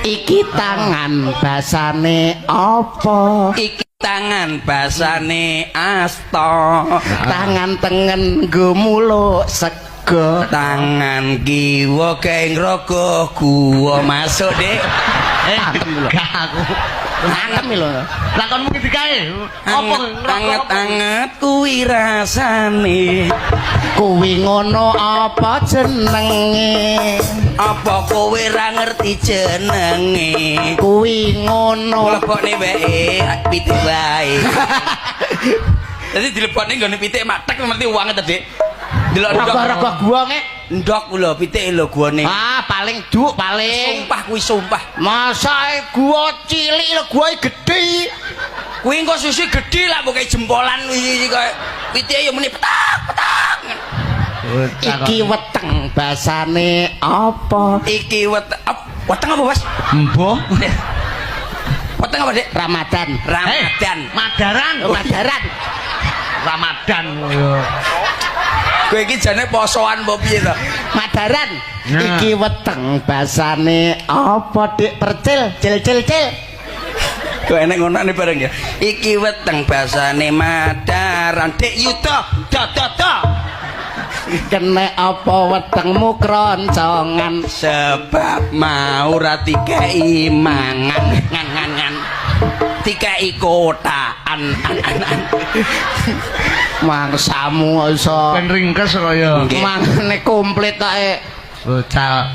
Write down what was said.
Iki tangan basane apa? Iki tangan basane asta. Tangan tengen nggo muluk sego. Tangan kiwa gawe ngrogoh gua. Masuk, Dik. Eh, gak aku. Antem lho. Lakonmu ki dikae. Apa Anget anget kuwi rasane. Kuwi ngono apa jenenge? Apa kowe ra ngerti jenenge? Kuwi ngono. Mlebokne wae pitik wae. Dadi dilebokne nggone pitik mak tek ngerti uange to, Dik. Delok ndok. Raga-raga gua ngek. Ndok ku lho pitik lho guane. Ah, paling duk paling. Sumpah kuwi sumpah. Masa gua cilik lho gua gedhe. Kuwi engko susu gedhe lah mbok jempolan iki kaya pitike ya muni petak petak. Iki weteng basane apa? Iki weteng apa, Mas? Embuh. Weteng apa, Dik? Ramadan. Ramadan. Madaran. Oh, Madaran. Ramadan yo. Kowe iki jane posoan apa piye to? Madaran. Nah. Iki weteng basane apa, Dik Percil? Cil cil cil. Kok enek ngonane bareng ya. Iki weteng basane Madaran. Dik Yuda, da da da. Kene apa wetengmu kroncongan? Sebab mau ra dikei mangan ngan ngan ngan. Dikei kotaan an an an. Mangsamu iso Ben ringkes kaya Nggih. mangane komplit kae. bocah.